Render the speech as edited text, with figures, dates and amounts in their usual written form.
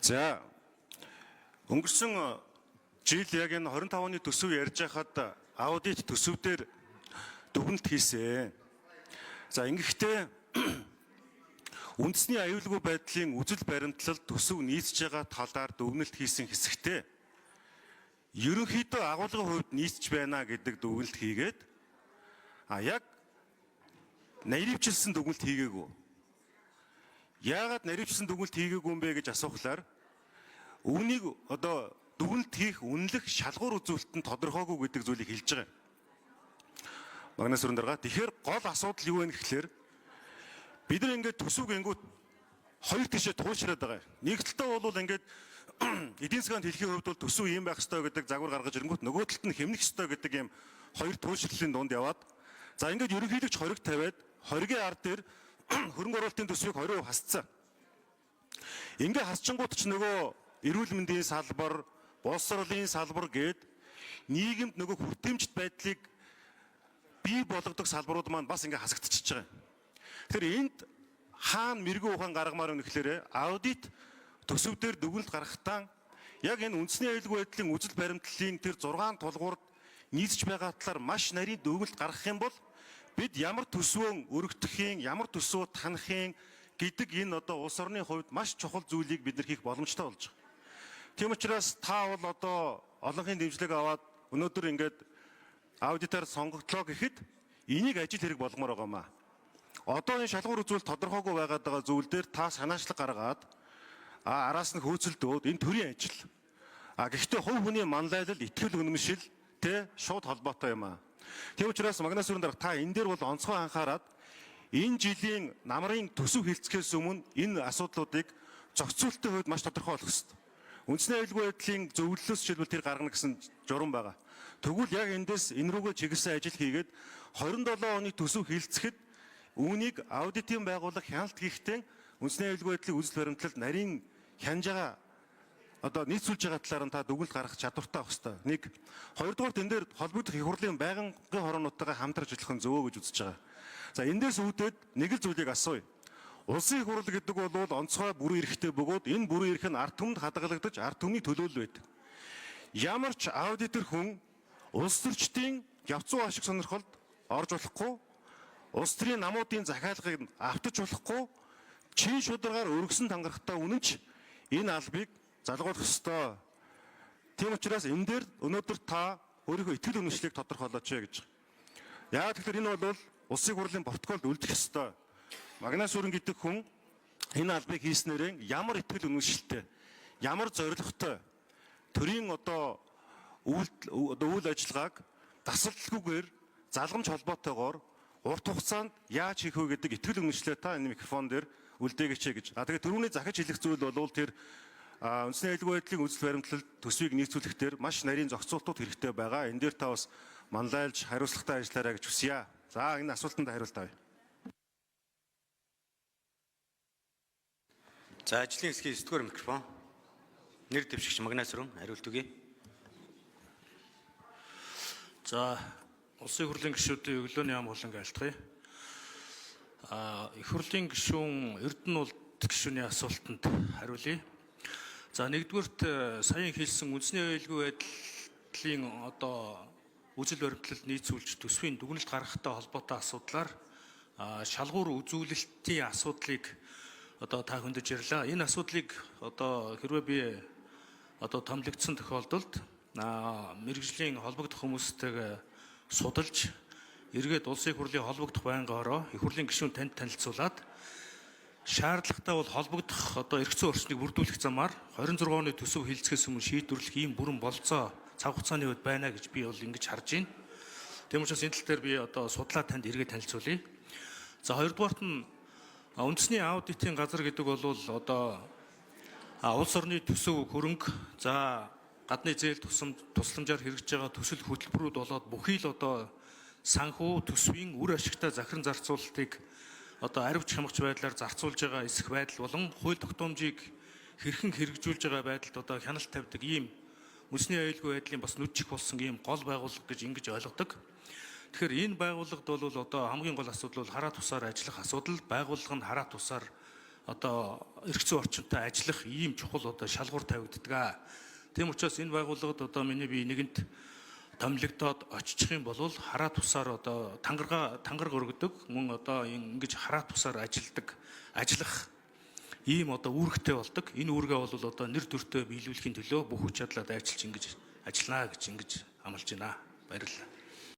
За, өнгөрсөн жил яг энэ 25 оны төсөв ярьж байхад аудит төсөв дээр дүгнэлт хийсэн. За, ингэхдээ үндэсний аюулгүй байдлын үзэл баримтлал төсөв нийцж байгаа талаар дүгнэлт хийсэн хэсэгтээ ерөнхийдөө агуулгын хувьд нийцж байна гэдэг дүгнэлт хийгээд яг наривчилсан дүгнэлт хийгээгүй. Яагаад наривчилсан дүгнэлт хийгээгүй юм бэ гэж асуухлаар үүнийг одоо дүгнэлт хийх үнэлэх шалгуур үзүүлэлт нь тодорхойгүй гэдэг зүйлийг хэлж байгаа юм. Магнаас сүрэн дарга. Тэгэхээр гол асуудал юу вэ гэхлээр бид нар ингээд төсөв гингүүт хоёр тишээ туушраад байгаа. Нэг талдаа бол ингээд эдийн засгийн хэлхийн хувьд бол төсөв ийм байх ёстой гэдэг загвар гаргаж ирэнгүүт нөгөө талд нь хэмнэх ёстой гэдэг ийм хоёр туушрлалын дунд яваад, за, ингээд ерөнхийлөгч хориг тавиад хоригийн ард дээр хөрөнгө оруулалтын төсвийг 20% хасцсан. Ингээ хасчингууд ч нөгөө эрүүл мэндийн салбар, боловсролын салбар гээд нийгэмд нөгөө хүртээмжит байдлыг бий болгодог салбарууд маань бас ингээ хасагдчихж байгаа юм. Тэгэхээр энд хаана мэрэгэн ухаан гаргамаар вэ гэхээр аудит төсөв дээр дүгнэлт гаргахтаа яг энэ үндэсний аюулгүй байдлын үзэл баримтлалын тэр 6 тулгуурд нийцж байгаа талаар маш нарийн дүгнэлт гаргах юм бол бид ямар төсвөө өргөдөхийн, ямар төсвөө танахын гэдэг энэ одоо улс орны хувьд маш чухал зүйлийг бид нар хийх боломжтой болж байгаа. Тийм учраас та бол одоо олонхын дэмжлэг аваад өнөөдөр ингээд аудитор сонгогдлоо гэхэд энийг ажил хэрэг болгомоор байгаа маа. Одоо энэ шалгуур үзүүлэлт тодорхойгүй байгаад байгаа зүйл дээр та санаачлаг гаргаад араас нь хөөцөлдөөд энэ төрийн ажил. Гэхдээ хувь хүний манлайлал, итгэл үнэмшил тэ шууд холбоотой юм аа. Тийм учраас Магнаас сүрэн дарга, та энэ дээр бол онцгой анхаарад энэ жилийн намрын төсөв хэлцэхээс өмнө энэ асуудлуудыг зохицуултын хувьд маш тодорхой болох хэрэгтэй. Үндэсний аюулгүй байдлын зөвлөлөөс жишээлбэл тэр гаргана гэсэн журам байгаа. Тэгвэл яг эндээс энэ рүүгээ чиглэсэн ажил хийгээд 27 оны төсөв хэлцэхэд үүнийг аудитын байгууллага хяналт хийхдээ үндэсний аюулгүй байдлын үзэл баримтлалд нарийн хянаж байгаа, одоо нийцүүлж байгаа талаар нь та дүгнэлт гаргах чадвартай байх хэрэгтэй. Нэг. Хоёрдугаар, тэн дээр холбогдох их хурлын байнгын хороонуудтайгаа хамтарч ажиллах нь зөвөө гэж үзэж байгаа. За, эндээс үүдээд нэг л зүйлийг асууя. Улсын их хурл гэдэг бол онцгой бүрэн эрхтэй бөгөөд энэ бүрэн эрх нь ард түмэнд хадгалагдаж ард түмний төлөөлөл байдаг. Ямар ч аудитор хүн улс төрчдийн явцуу ашиг сонирхолд орж болохгүй, улс төрийн намуудын захиалгыг автаж болохгүй, чин шударгаар өргөсөн тангарахтай үнэнч энэ албыг залгуулах ёстой. Тийм учраас энэ дээр өнөөдөр та өөрийнхөө итгэл үнэмшлийг тодорхойлооч гэж. Яагаад гэвэл энэ бол улсын хурлын протоколд үлдэх ёстой. Магнаас сүрэн гэдэг хүн энэ албыг хийснээрээ ямар итгэл үнэмшилтэй, ямар зорилготой төрийн одоо үйл ажиллагааг дасгалгүйгээр залгамж холбоотойгоор урт хугацаанд яаж хийх вэ гэдэг итгэл үнэмшлээ та энэ микрофон дээр үлдээгээч гэж. А тэгээд түрүүний захиж хэлэх зүйл бол тэр үндэсний аюулгүй байдлын үзэл баримтлал төсвийг нийцүүлэх дээр маш нарийн зохицуултууд хэрэгтэй байгаа. Энэ дээр та бас манлайлж хариуцлагатай ажиллаарай гэж хүсье. За, энэ асуултанд хариулт авъя. За, ажлын хэсгийн 9 дугаар микрофон. Нэр дэвшигч Магнаас сүрэн хариулт өгье. За, Улсын хурлын гишүүдийн өглөөний ам хуланг айлтгая. Их хурлын гишүүн Эрдэнэ улд гишүүний асуултанд хариулъя. За, нэгдүгээрт саяхан хэлсэн үндэсний аюулгүй байдлын одоо үзэл баримтлалд нийцүүлж төсвийн дүгнэлт гаргахтай холбоотой асуудлаар шалгуур үзүүлэлтийн асуудлыг одоо та хөндөж ярьлаа. Энэ асуудлыг одоо хэрвээ би одоо томилогдсон тохиолдолд мэргэжлийн холбогдох хүмүүстэйгээ судалж эргээд улсын их хурлын холбогдох байнгын хороо их хурлын гишүүн танд танилцуулаад шаардлагатай бол холбогдох одоо эрх зүйн орчныг бүрдүүлэх замаар 26 оны төсөв хэлцэхээс өмнө шийдвэрлэх ийм бүрэн болцоо цаг хугацааны үед байна гэж би бол ингэж харж байна. Тийм учраас энэ тал дээр би одоо судлаа танд эргээд танилцуулъя. За, хоёрдугаарт нь үндэсний аудитын газар гэдэг бол одоо улс орны төсөв хөрөнгө, за, гадны зээл тусламжаар хэрэгжиж байгаа төсөл хөтөлбөрүүд болоод бүхий л одоо санхүү төсвийн үр ашигтай захиран зарцуулалтыг одоо аривч хямгч байдлаар зарцуулж байгаа эсэх байдал болон хууль тогтоомжийг хэрхэн хэрэгжүүлж байгаа байдалд одоо хяналт тавьдаг ийм үндэсний аюулгүй байдлын бас нүд чих болсон ийм гол байгууллага гэж ингэж ойлгодог. Тэгэхээр энэ байгууллагад бол одоо хамгийн гол асуудал бол хараа тусаар ажиллах асуудал, байгууллага нь хараа тусаар одоо эрх зүйн орчинтой ажиллах ийм чухал одоо шалгуур тавигддаг. Тийм учраас энэ байгууллагад одоо миний бие нэгэнт томилогдоод очих юм бол хараа тусаар одоо тангарга тангараг өргөдөг, мөн одоо ингэж хараа тусаар ажилдаг, ажиллах ийм одоо үүрэгтэй болдог. Энэ үүргээ бол одоо нэр төртөө биелүүлэхийн төлөө бүх хүч чадлаа дайчилж ингэж ажиллана гэж ингэж амлаж байна. Баярлалаа.